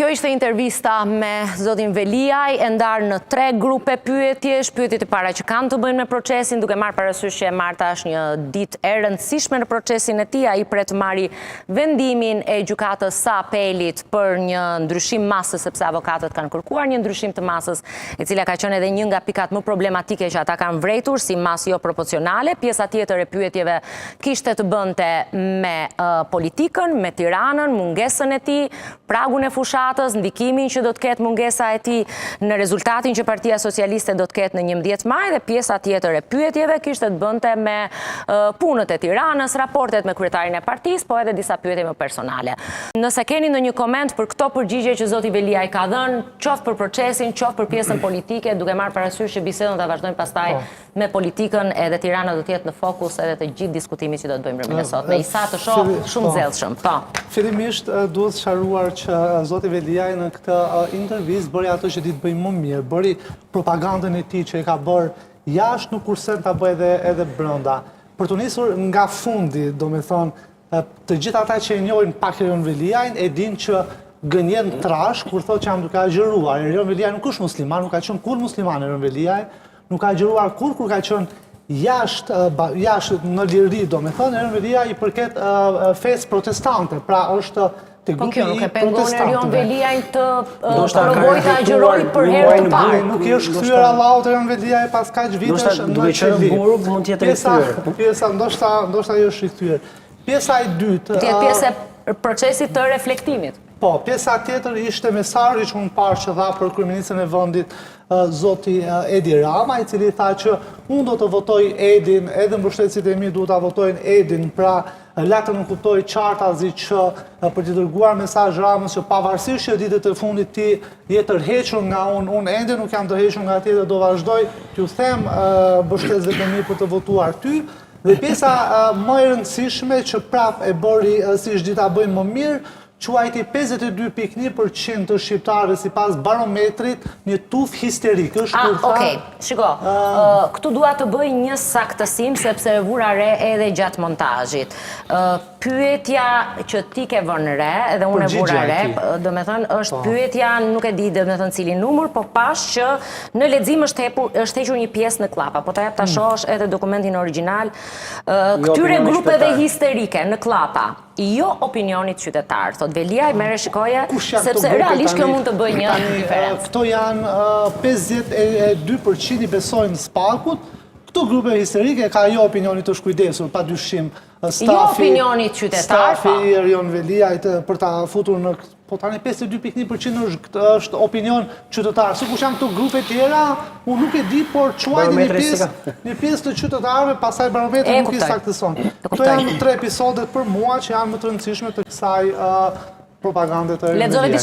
Kjo ishte intervista me zotin Veliaj, e ndarë në tre grupe pyetjesh, pyetjet e para që kanë të bëjnë me procesin, duke marrë parasysh që e marta është një ditë e rëndësishme në procesin e tij, ai pret të marrë vendimin e gjykatës së apelit për një ndryshim masës, sepse avokatët kanë kërkuar një ndryshim të masës, e cila ka qenë edhe një nga pikat më problematike që ata kanë vërejtur si masë jo proporcionale. Pjesa tjetër e pyetjeve kishte të bënte me politikën, me Tiranën, mungesën e tij, pragun e fushatës, ndikimin që do të ketë mungesa e tij në rezultatin që Partia Socialiste do të ketë në 11 maj dhe pjesa tjetër e pyetjeve kishte të bënte me punët e Tiranës, raportet me kryetarin e partisë, po edhe disa pyetje më personale. Nëse keni ndonjë koment për këto përgjigje që zoti Veliaj ka dhënë, qoftë për procesin, qoftë për pjesën politike, duke marrë parasysh që bisedën ta vazhdojmë pastaj po. me politikën edhe Tirana do të jetë në fokus edhe të gjithë diskutimit që do të bëjmë mbrëmjen e sotme. Isa të shoh shumë po. zellshëm. Po. Fillimisht duhet sqaruar që zoti Veliaj në këtë intervistë bëri ato që di të bëjë më mirë, bëri propagandën e tij që e ka bërë jashtë, nuk kursen ta bëjë edhe edhe brenda. Për të nisur nga fundi, domethënë, Të gjithë ata që e njohin pak Erion Veliajn e dinë që gënjen trash kur thotë që jam duke agjëruar. Erion Veliaj nuk është musliman, nuk ka qenë kurrë musliman Erion Veliaj, nuk ka agjëruar kurrë kur ka qenë jashtë jashtë në liri, domethënë Erion Veliaj i përket fesë protestante, pra është te po grupi kjo nuk i e pengon Erion Veliajn të provojë të agjërojë për herë të parë. Nuk i është kthyer Allahut Erion Veliaj pas kaq vitesh në duke qenë në burg mund të jetë rikthyer. Pjesa ndoshta ndoshta i është rikthyer. Pjesa e dytë, Të jetë pjesë e procesit të reflektimit. Po, pjesa tjetër ishte mesazhi që unë pashë që dha për kryeministrin e vendit zoti Edi Rama, i cili tha që unë do të votoj Edin, edhe mbështetësit e mi duhet ta votojnë Edin, pra la të nënkuptojë qartazi që për t'i dërguar mesazh Ramës që pavarësisht që ditët e fundit ti je tërhequr nga unë, unë ende nuk jam tërhequr nga ti dhe do vazhdoj t'ju them mbështetësve të mi për të votuar ty. Dhe pjesa më e rëndësishme që prap e bëri siç di ta bëjë më mirë, quajti 52.1% të shqiptarëve sipas barometrit një tufë histerikësh. Ah, okej, shiko, këtu dua të bëj një saktësim sepse e vura re edhe gjatë montazhit. Pyetja që ti ke vënë re, edhe unë e vura re, domethënë është po. pyetja, nuk e di domethënë cili numër, po pashë që në lexim është hepu, është hequr një pjesë në kllapa, po ta jap ta hmm. shohësh edhe dokumentin origjinal. Këtyre grupeve histerike në kllapa, jo opinionit qytetar, thotë Veliaj, merre shikoje, sepse realisht kjo mund të bëjë një diferencë. Këto janë 52% i besojnë SPAK-ut, këto grupe histerike ka jo opinionit të shkujdesur, pa dyshim, stafi, jo opinionit qytetar, stafi po. i Erion Veliajt për ta futur në po tani 52.1% është është opinion qytetar. Se kush janë këto grupe tjera, unë nuk e di, por quajti një pjesë, një pjesë të qytetarëve, pastaj barometri nuk i saktëson. Këto janë tre episodet për mua që janë më të rëndësishme të kësaj uh, propagande të Erion Veliajt.